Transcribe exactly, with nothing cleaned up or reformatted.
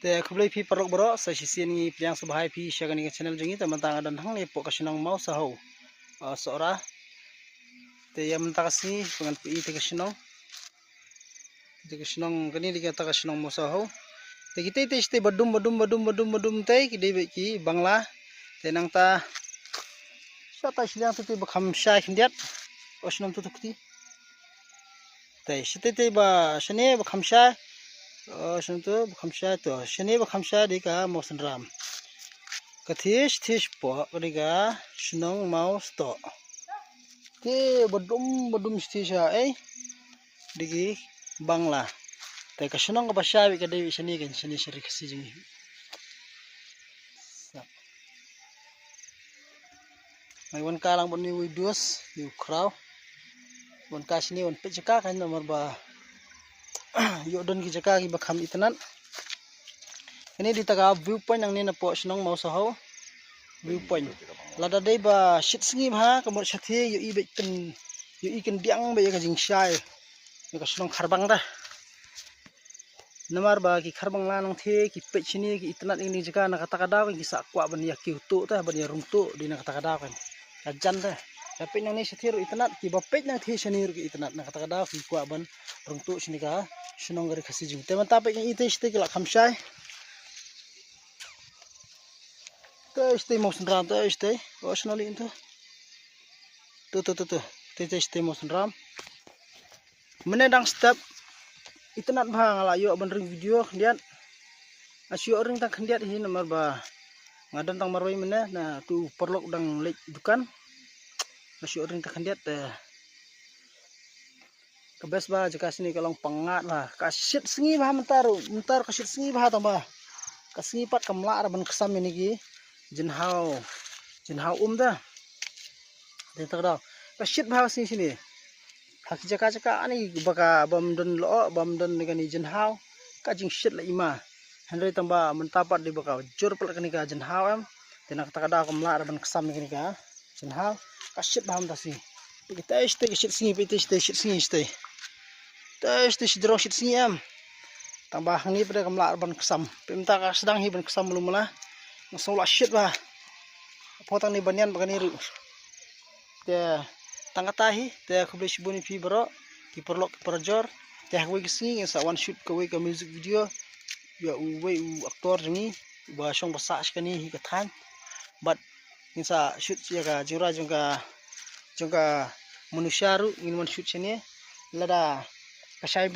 Te khublei phi paralok baroh, sa shisien ngi pdiang sngewbha ïa phi sha kane ka channel jong ngi. Te mynta nga don hangne hapoh ka shnong Mawsaho, ah, Sohra. Te ïa mynta ka sngi ba ngan pyni te ka shnong. Te ka shnong kane dei kata ka shnong Mawsaho. Te kitei tei shatei ba dum ba dum ba dum ba dum ba dum tei ki dei beit ki Bangla. Te nangta shatei shiliang tei tei ba kham shai khyndiat. O shnong tu tu kti. Te shatei tei ba shane ba kham shai. O shnong tu ba kham shai to. Shane ba kham shai dei ka Mawsynram. Ka thish thish po ka dei ka shnong Mawstoh. Te ba dum ba dum shatei sha ei. Dei ki Bangla. Te ka shnong kaba shai ka dei shane kan shane shari Khasi jong ngi. Mai wan ka lang bad ni wei dus ni u khraw. Wan ka shane wan peit jaka kan namar ba ïoh don ki jaka kiba kham itynnat. Kane dei ta ka view point nangne napoh shnong Mawsaho. View point. Lada dei ba shit sngi bha ka mut shatei ïohi beit kan ïohi kan diang beit ïa ka jingshai. Ïa ka shnong Kharbang da. Namar ba ki Kharbang la nang the ki peit shini ki itynnat ïa kane jaka na kata ka daw kan ki sa kwah ban ïa kiew tuh te ban ïa rung tuh dei na kata ka daw kan. Ka jan te. Ka peit nangne shatei ruh itynnat kiba peit nang the shini ruh ki itynnat na kata ka daw ki kwah ban rung tuh shini ka shnong ka ri Khasi jong ngi. Te mynta peit nang ite shatei ki la kham shai. Te shatei Mawsynram te shatei. O shnong li tu. Tu tu tu tu. Te te shatei Mawsynram. Mynne dang step itynnat bha nga la ïoh ban ring video khyndiat. Nga shu ïoh ring tang khyndiat hi namar ba nga don tang marwei mynne na tu paralok dang leit dukan. Nga shu ïoh ring tang khyndiat te ka best ba jaka shini ka long pyngngad bha. Ka shit sngi bha mynta ruh mynta ruh ka shit sngi bha tang ba ka sngi pat kam lah ra ban ksam ïa kine ki jynhaw jynhaw um da. Te ta ka daw ka shit bha ka sngi shini. Ha ki jaka jaka ani ba ka bam don loh bam don kane jynhaw ka jingshit la ima. Hynrei tang ba mynta pat dei ba ka jur pat kane ka jynhaw em. Te na kata ka daw kam lah ra ban ksam kane ka jynhaw. Ka shit bha mynta sngi. Peit te shatei ka shit sngi peit te shatei shit sngi shatei. Te shatei shit jrong shit sngi em. Tang ba hangne pat kam lah ra ban ksam. Peit mynta ka sdang hi ban ksam lum la. Nga sngew la shit bha. Pho tang ni banyan ba kane ruh. Te tang kata hi te khublei shibun ïa phi baroh ki paralok ki parajor. Te ha kawei ka sngi ngin sa wan shoot kawei ka music video ïa uwei u actor jong ngi uba shong ba sah sha kane hi ka thaiñ. Bad ngin sa shoot ïa ka jingrwai jong ka jong ka Manusha ruh ngin wan shoot shane lada ka shai